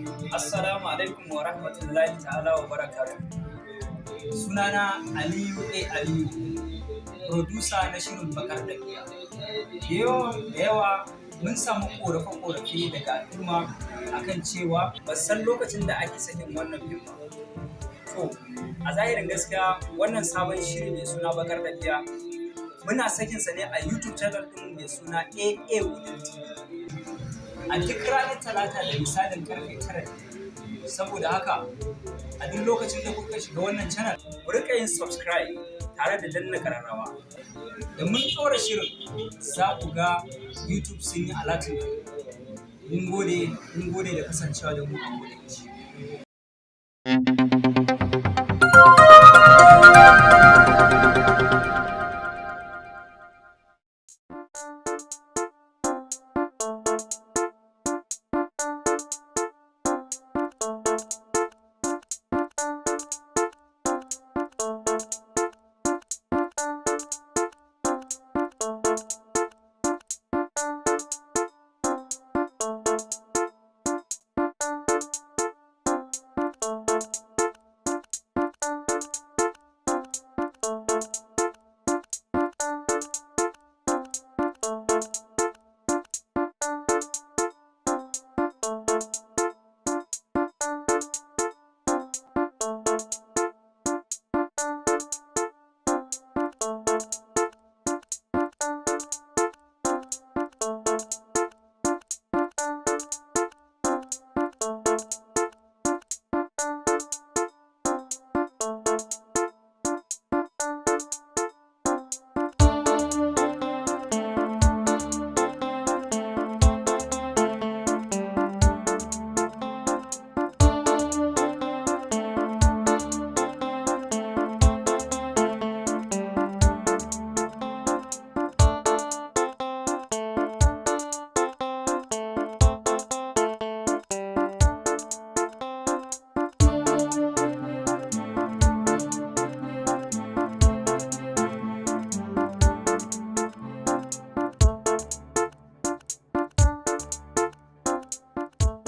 Assalamu alaikum wa rahmatullahi ta'ala wa barakatuh. Sunana Aliyu A. Aliyu, producer na shirin Bakar Dabi'a. Da yawa da yawa mun samu ƙorafe-ƙorafe daga al'umma akan cewa ba san lokacin da ake sakin wannan fim ba. To, a zahirin gaskiya, wannan sabon shiri mai suna Bakar Dabi'a muna sakinsa ne a YouTube channel ɗin mai suna AA Wudil TV a duk ranar Talata da misalin karfe 9. Saboda haka, a duk lokacin da kuka shiga wannan channel, ku rika yin subscribe tare da danna kararrawa. Da mun ɗora shirin, za ku ga YouTube sun yi alerting. Mun gode, mun gode da kasancewa da mu a kodayaushe.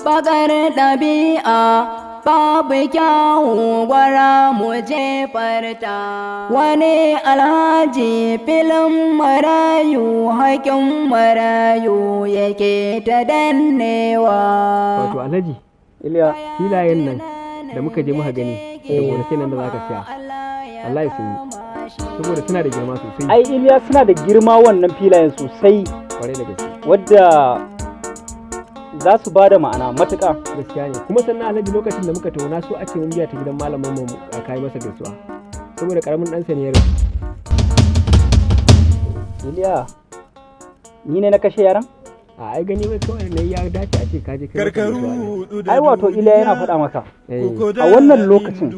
Bakar ɗabi'a babu kyawu, gwara mu jefarta. Wani alhaji filin marayu, hakin marayu yake ta dannewa. Wato Alhaji, Iliya. filayen nan da muka je muka gani da gonakin nan da zaka siya, wallahi sun yi, saboda suna da girma sosai. Ai Iliya, suna da girma wannan filayen sosai. Kwarai da gaske. Wadda za su ba da ma'ana matuƙa. Gaskiya ne. Kuma sannan Alhaji, lokacin da muka tauna so a ce mun biya ta gidan malamin mu a kai masa gaisuwa, saboda karamin ɗansa ne ya rasu. Iliya, ni ne na kashe yaran? A ai gani wai kawai ne ya dace a ce ka je kai masa gaisuwa ne. Ai wato Iliya, yana faɗa maka, a wannan lokacin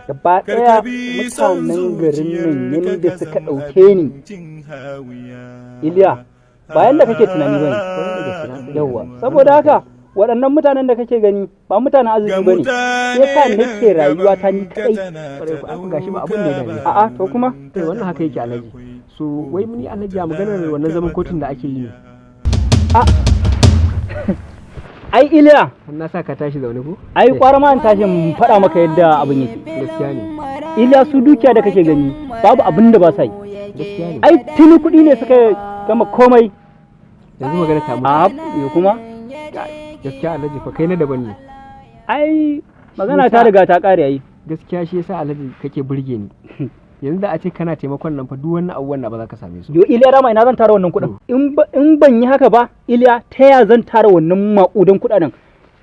gaba ɗaya mutanen garin nan yadda suka ɗauke ni, Iliya, ba yadda kake tunani ba ne. Kwarai da gaske, na sani. Yawwa, saboda haka waɗannan mutanen da kake gani ba mutanen arziki ba ne, sai sa nake rayuwa ta ni kaɗai. Kwarai ku, ai gashi ba abin da ya dame ka. A'a, to kuma Eh, wannan haka yake, Alhaji. So wai muni Alhaji, a maganar wannan zaman kotun da ake yi ne? Ai Iliya, Har na sa ka tashi zaune ko? Ai kwara ma in tashi in faɗa maka yadda abin yake. Gaskiya ne. Iliya, su dukiya da kake gani babu abin da ba sa yi. Gaskiya ne. Ai tuni kuɗi ne suka gama komai. Yanzu magana ta mutu. A yo kuma. Gaskiya Alhaji, fa kai na daban ne. Ai magana ta riga ta ƙare ai. Gaskiya shi yasa Alhaji kake burge ni. Yanzu da a ce kana taimakon nan fa, duk wannan abubuwan na ba za ka same su. Yo Iliya, dama ina zan tara wannan kuɗin? In ban yi haka ba, Iliya, ta ya zan tara wannan maƙudan kuɗaɗen?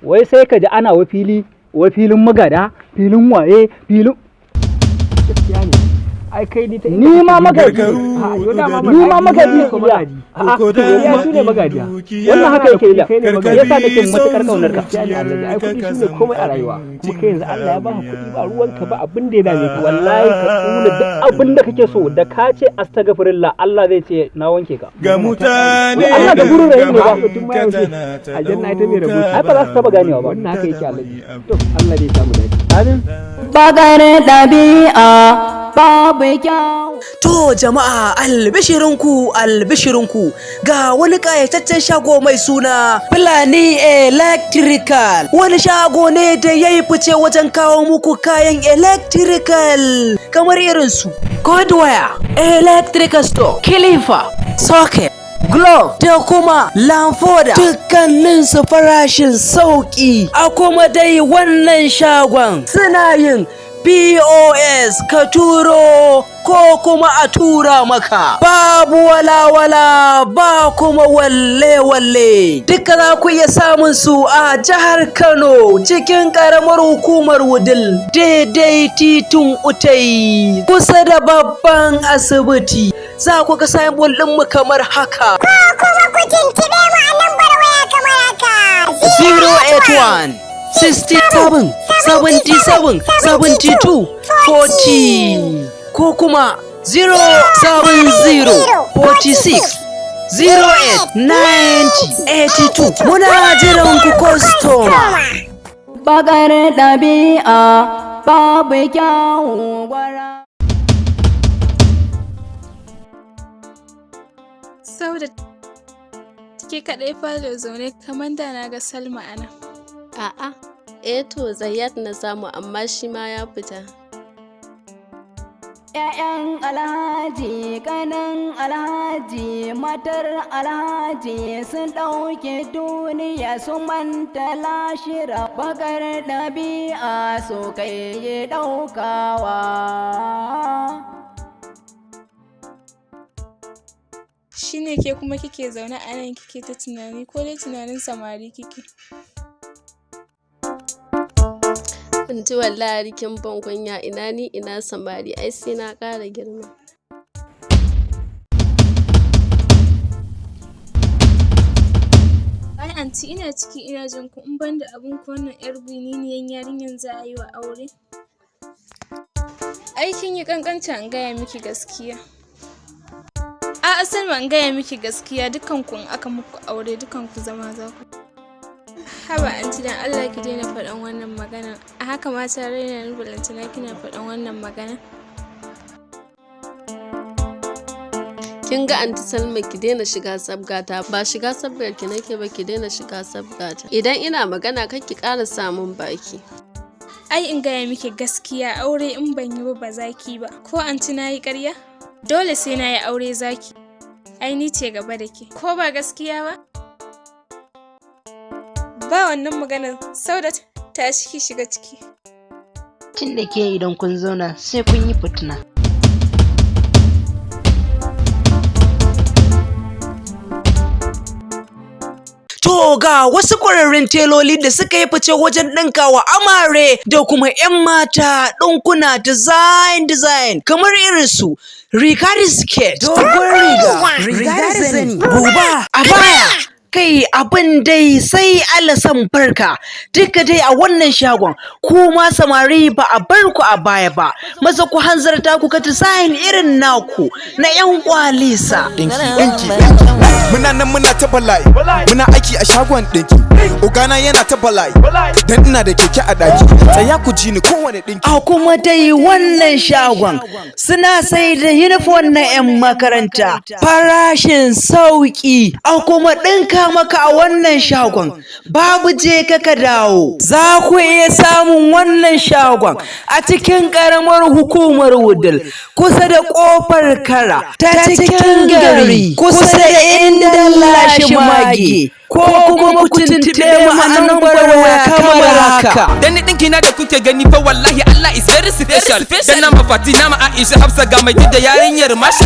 Wai sai ka ji ana wa fili, wai filin magada, filin waye, filin Gaskiya ne. Ai kai ni ta inda Ni ma kake magaji. Ha, yo dama Ni ma magaji ne, ko Iliya. magaji. A'a, To ya su ne magajiya. Wannan haka yake, Iliya. Kai ne magaji. Yasa nake matukar kaunar ka. Gaskiya ne Alhaji, ai kuɗi su ne komai a rayuwa. Kuma kai yanzu Allah ya baka kuɗi, ba ruwanka ba abin da ya dame ka. Wallahi ka tsula duk abin da kake so, da ka ce astaghfirullah, Allah zai ce na wanke ka. Ga mutane Wai Allah da gurin rahim ne ba. Tun ma yaushe aljanna ita mai rabo ce. Ai ba za su taba ganewa ba. Wannan haka yake, Alhaji. To Allah dai ya samu dace. Amin. Bakar ɗabi'a. babu kyawu. To jama'a, albishirinku, albishirinku, ga wani ƙayataccen shago mai suna Fulani Electrical. Wani shago ne da ya yi fice wajen kawo muku kayan electrical kamar irin su wire, electrical store, kilifa, socket, glove da kuma lamfoda, dukkanin su farashin sauki. A kuma dai wannan shagon suna yin POS, ka turo ko kuma a tura maka. Babu walawala ba kuma walle-walle. Duka za ku iya samun su a jihar Kano, cikin ƙaramar hukumar Wudil, daidai titin Utai, kusa da babban asibiti. Za ku ga signboard ɗinmu kamar haka. Ko kuma ku tuntuɓe mu a lambar waya kamar haka. 081 67 77 72 40 ko kuma 070 46 08 90 82. Muna jiran ku, customer. Bakar ɗabi'a babu kyawu gwara. Sauda, ke kaɗai falo zaune, kamar da na ga Salma a nan. A'a, eh to, Zayyat na samu, amma shi ma ya fita. ‘Ya'yan alhaji, ƙanan alhaji, matar alhaji sun ɗauke duniya su manta lashira, bakar ɗabi'a su kai yi ɗaukawa. Shi ne ke kuma kike zaune a nan kike ta tunani, ko dai tunanin samari kike? Anti, wallahi kin ban kunya. Ina ni ina samari? Ai sai na ƙara girma. Ai anti, ina ciki ina jin ku, in banda abin ku, wannan yar bininiyan yarinyan za a yi wa aure. Ai kin yi kankanta, in gaya miki gaskiya. A'a Salma, in gaya miki gaskiya, dukan ku in aka muku aure, dukan ku zama za ku. Haba anti, dan Allah ki daina faɗan wannan maganan. A haka ma ta raina ni, balantana kina faɗan wannan magana. Kin ga anti Salma, ki daina shiga sabgata. Ba shiga sabgar ki nake ba, ki daina shiga sabgata. Idan ina magana kar ki ƙara samun baki. Ai in gaya miki gaskiya, aure in ban yi ba, ba za ki ba. Ko anti na yi ƙarya? Dole sai na yi aure zaki. Ai ni ce gaba da ke. Ko ba gaskiya ba? Ba wannan maganar. Saudat, tashi ki shiga ciki. Tun da ke idan kun zauna sai kun yi fitina. To, ga wasu ƙwararrun teloli da suka yi fice wajen ɗinkawa amare da kuma 'yan mata ɗinkuna design design kamar irin su riga da siket, dogon riga, riga da zani, buba, abaya. Kai, abin dai sai Allah san barka. Duka dai a wannan shagon, kuma samari ba a bar ku a baya ba. Maza ku hanzarta ku ga design irin naku na 'yan kwalisa. Dinki, dinki, dinki. Muna nan muna ta bala'i, muna aiki a shagon dinki. Ogana yana ta bala'i dan ina da keke a daki. Tsaya ku ji ni, kowane dinki. A kuma dai wannan shagon suna sai da uniform na 'yan makaranta farashin sauƙi, a kuma ɗinka maka a wannan shagon, babu je ka ka dawo. Za ku iya samun wannan shagon a cikin ƙaramar hukumar Wudil, kusa da ƙofar Kara ta cikin gari, kusa da inda lashe mage, ko kuma ku tuntuɓe mu a nambar waya kamar haka. Dan ni dinki na da kuke gani fa, wallahi Allah is very special. Dan na mafati na ma Aisha Hafsa, ga mai da yarinyar Masha.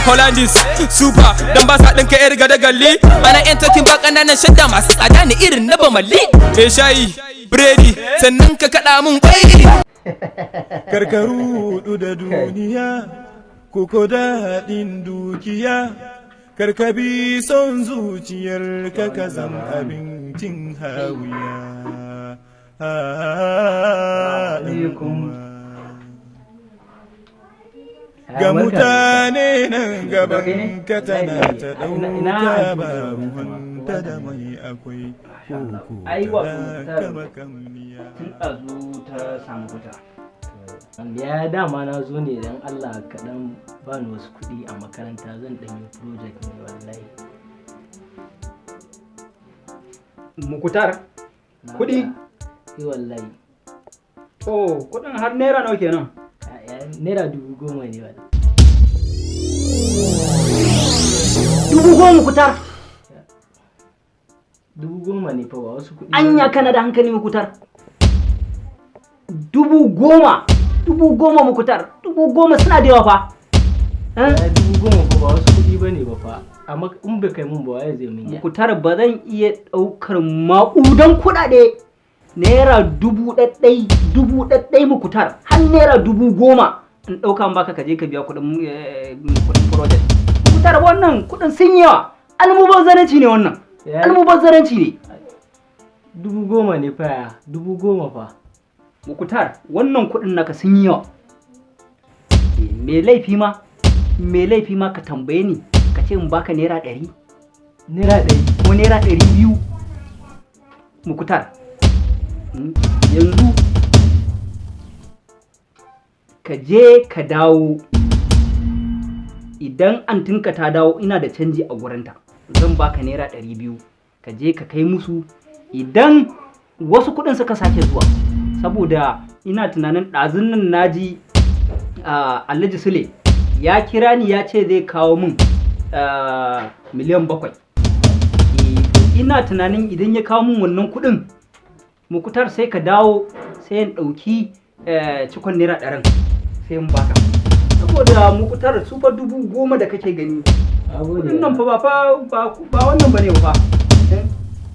Hollandis super dan ba sa dinka yar gada galli. Ana yan tokin ba, kananan shadda masu tsada ne irin na Bamalli. Me shayi, biredi, sannan ka kada mun kwai. Karkaru da duniya, koko daɗin dukiya, karkabi son zuciyar ka, ka zam abincin hawiya. Alaikum. Ga mutane nan gaban ka tana ta ɗauka, ba ruwanta da mai akwai koko Ai wato talaka makamniya. Tun ɗazu ta samu fita. Ya dama na zo ne don Allah ka dan bani wasu kuɗi a makaranta, zan ɗan yi project ne wallahi. Mukutar, kuɗi? Eh wallahi. To, kuɗin har naira nawa kenan? ₦10,000 ne wallahi. 10,000, Mukutar? 10,000 ne fa, ba wasu kuɗi. Anya kana da hankali, Mukutar? 10,000, 10,000, Mukutar, 10,000 suna da yawa fa. 10,000 fa ba wasu kuɗi bane ba fa. Amma in bai kai mun ba, waye zai mun ya? Mukutar, ba zan iya ɗaukar maƙudan kuɗaɗe ₦1,000, 1,000, Mukutar, har ₦10,000 in ɗauka in baka ka je ka biya kuɗin project. Mukutar, wannan kuɗin sun yawa, almubazzaranci ne wannan. Almubazzaranci ne. 10,000 ne fa ya, 10,000 fa. Mukutar, wannan kuɗin naka sun yi yawa. Me laifi ma, me laifi ma ka tambaye ni ka ce in baka ₦100. ₦100? Ko ₦200. Mukutar. Yanzu ka je ka dawo, idan antinka ta dawo ina da canji a gurinta, zan baka ₦200 ka je ka kai musu idan wasu kuɗin suka sake zuwa, saboda ina tunanin ɗazun nan naji Alhaji Sule ya kira ni ya ce zai kawo min 7 miliyan. Ina tunanin idan ya kawo min wannan kuɗin, Mukutar, sai ka dawo sai in ɗauki cikon ₦100 sai in baka, saboda Mukutar, su fa 10,000 da kake gani kuɗin nan fa ba wannan bane ba,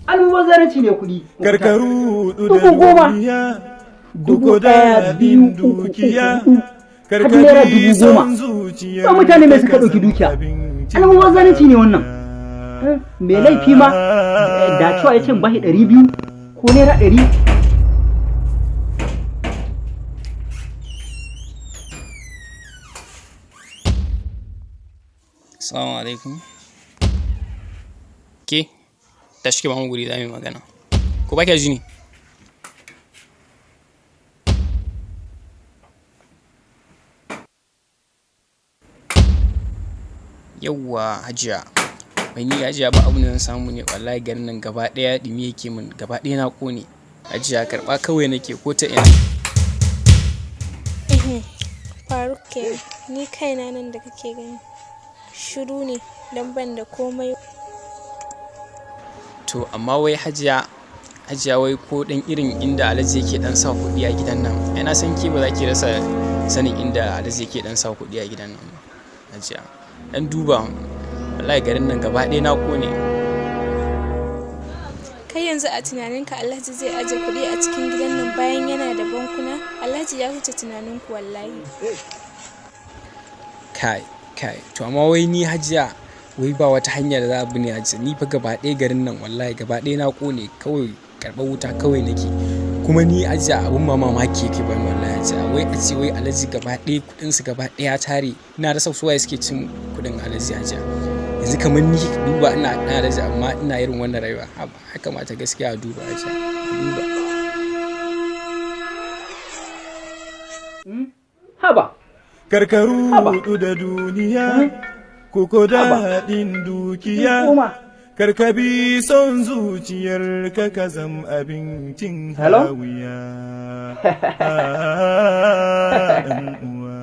almubazzaranci ne kuɗi. Karkaru da 10,000. duniya, Dubu kuko ɗaya, biyu, daɗin uku, dukiya, huɗu, har naira karkabi 10,000. son zuciyar Ba mutane mai suka ɗauki dukiya, almubazzaranci ne wannan. Me laifi ma da cewa ya ce in bashi 200 ko ₦100. Assalamu alaikum. Ke, tashi ki ba mu guri, za mu yi magana. Ko ba kya ji ne? Yawwa Hajiya. Wai ni Hajiya ba abin da zan samu ne, wallahi garin nan gaba ɗaya ɗumi yake min, gaba ɗaya na ƙone. Hajiya, karɓa kawai nake ko ta ina. Faruk kenan, ni kaina nan da kake gani shiru ne don ban da komai. To amma wai Hajiya, Hajiya, wai ko ɗan irin inda Alhaji yake ɗan sa kuɗi a gidan nan. Ai na san ke ba za ki rasa sanin inda Alhaji yake ɗan sa kuɗi a gidan nan ba. Hajiya, ɗan duba, wallahi garin nan gaba ɗaya na ƙone. Kai yanzu a tunaninka Alhaji zai aje kuɗi a cikin gidan nan bayan yana da bankuna? Alhaji ya wuce tunaninku wallahi. Kai, kai, to amma wai ni Hajiya, wai ba wata hanya da za a bi ne Hajiya? Ni fa gaba ɗaya garin nan wallahi gaba ɗaya na ƙone, kawai karɓar wuta kawai nake. Kuma ni Hajiya, abun ma mamaki yake bani wallahi Hajiya, wai a ce wai Alhaji gaba ɗaya kuɗinsu gaba ɗaya ya tare, ina rasa su waye suke cin kuɗin Alhaji. Hajiya, yanzu kamar ni duba, ina ɗan Alhaji amma ina irin wannan rayuwa. Haba, ya kamata gaskiya a duba Hajiya, a duba. Haba. Karkaru da duniya, koko daɗin dukiya, karkabi son zuciyar ka ka zam abincin Hello? hawiya. Ɗan uwa.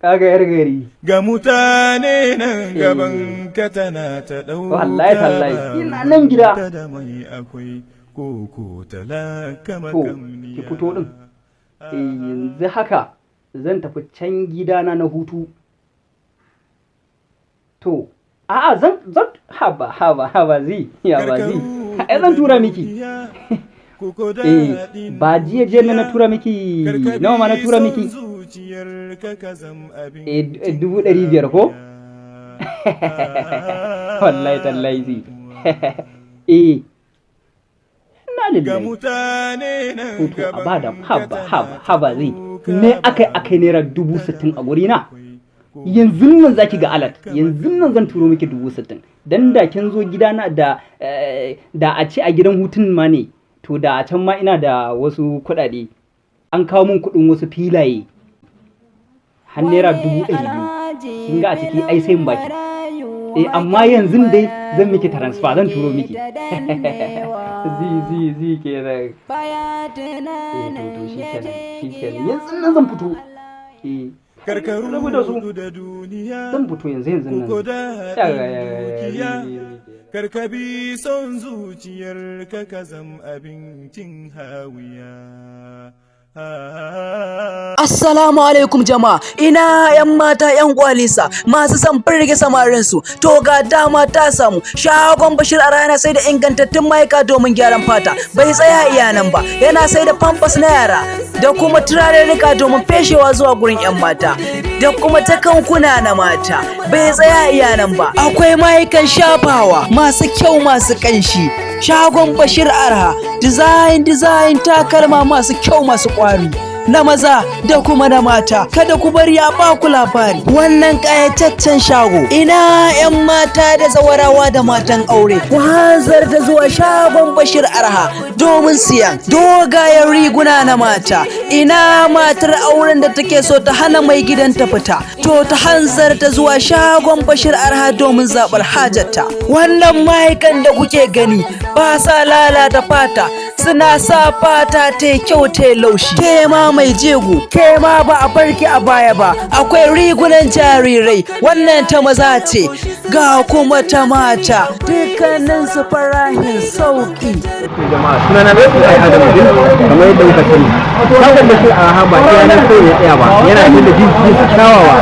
Kaga yar gari. Ga mutane nan gaban ka tana ta ɗauka Wallahi tallahi, ina nan gida. ta da mai akwai koko talaka To, makamniya. ki fito din. Eh, yanzu haka zan tafi can gidana na hutu. To, a'a, zan haba haba haba zi ya ba zi. Ai zan tura miki. Eh, ba jiya jiya na tura miki, nawa ma na tura miki? Eh, 500,000 ko? Wallahi tallahi zi. Eh. Na Ga lillahi. mutane nan To, a bada, haba haba haba zai ne akai ₦60,000 a guri na. Yanzu nan zaki ga alert, yanzu nan zan turo miki 60,000. Dan da kin zo gidana da a ce a gidan hutun ma ne, to da a can ma ina da wasu kuɗaɗe. An kawo min kuɗin wasu filaye har naira 200,000. Kin ga a ciki ai sai in baki. Eh, amma yanzu dai zan miki transfer, zan turo miki. Zi zi zi kenan. Eh, to shikenan, shikenan, yanzu nan zan fito. Eh, Karkaru rabu da su. da duniya Zan fito yanzu yanzu nan. ko daɗin Ya, ya, ya, ya, dukiya. zi, zi, zi. Karkabi son zuciyar ka ka zam abincin hawiya. Assalamu alaikum jama'a, ina yan mata yan kwalisa masu son firge samarin su, to ga dama ta samu. Shagon Bashir a rana sai da ingantattun mayuka domin gyaran fata. Bai tsaya iya nan ba, yana sai da pampers na yara da kuma turarurruka domin feshewa zuwa gurin yan mata da kuma takankuna na mata. Bai tsaya iya nan ba, akwai mayukan shafawa masu kyau masu kanshi. Shagon Bashir Arha, design design takalma masu kyau masu kwari na maza da kuma na mata. Kada ku bari a baku labari wannan ƙayataccen shago. Ina 'yan mata da zawarawa da matan aure, ku hanzarta zuwa shagon Bashir Arha domin siyan dogayen riguna na mata. Ina matar auren da take so ta hana mai gidanta fita, to ta hanzarta zuwa shagon Bashir Arha domin zaɓar hajarta. Wannan ma'aikan da kuke gani ba sa lalata fata, suna sa fata ta yi kyau ta yi laushi. Ke ma mai jego, ke ma ba a barki a baya ba. Akwai rigunan jarirai, wannan ta maza ce, ga kuma ta mata, dukkanin su farahin sauki. Jama'a, sunana na su ai Adamu din. Kamar yadda kuka sani, shagon Bashir Arha ba iya nan kawai ya tsaya ba, yana da jins kyawawa,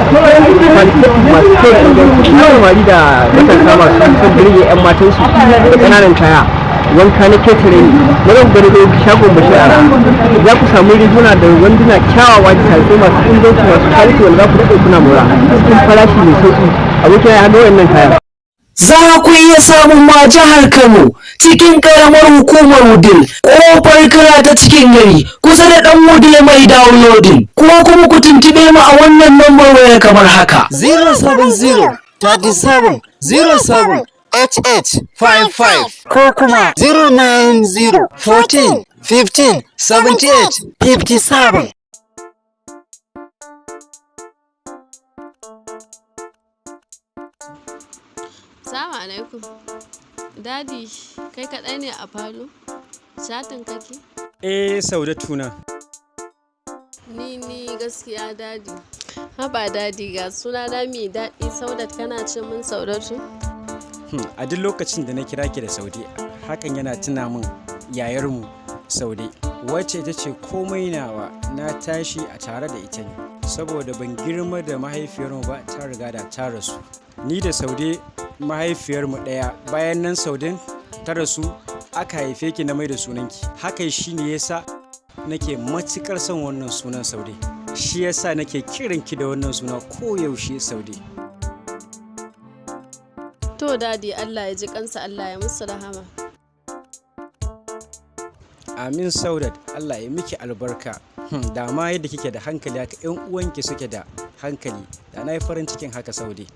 masu kyau da inganci. Ina samari da matasa masu son birge yan matansu da ƙananan kaya wanka na ketare ne na zan gani da shagon Bashir Arha za ku samu riguna da wanduna kyawawa da tafi masu inganci, masu quality, wanda za ku daɗe kuna mora cikin farashi mai sauƙi. Abokin ya ga wayannan kayan. Za ku iya samun ma jihar Kano, cikin karamar hukumar Wudil, kofar kira ta cikin gari, kusa da ɗan Wudil mai downloading. Ko kuma ku tuntuɓe mu a wannan lambar waya kamar haka: 070 37 07 88 55 ko kuma 090 14 15 78 57. Salamu alaikum. Daddy, kai kaɗai ne a falo? Chatin kake? Eh, Saudatu na. Ni gaskiya, Daddy. Haba Daddy, ga suna na mai daɗi Saudat, kana ce min Saudatu? A duk lokacin da na kira ki da Saude, hakan yana tuna min yayarmu Saude, wacce ita ce komai nawa. Na tashi a tare da ita ne, saboda ban girma da mahaifiyarmu ba, ta riga da ta rasu. Ni da Saude mahaifiyarmu ɗaya, bayan nan Saudin ta rasu aka haife ki na mai da sunanki. Hakan shine yasa nake matukar son wannan sunan Saude. Shi yasa nake kiranki da wannan suna koyaushe, Saude. To Daddy, Allah ya ji kansa, Allah ya musu rahama. Amin Saudat, Allah ya miki albarka. Da ma yadda kike da hankali haka 'yan uwanki suke da hankali, da na yi farin cikin haka, Saude.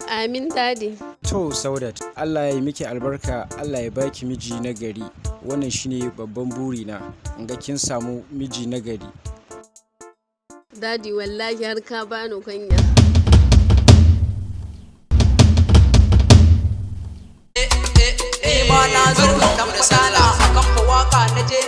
Amin, Daddy. To Saudat, Allah ya yi miki albarka, Allah ya baki miji na gari. Wannan shine babban burina, in ga kin samu miji na gari. Daddy, wallahi har ka bani kunya. Ni ma na zo da misala akan waka na je.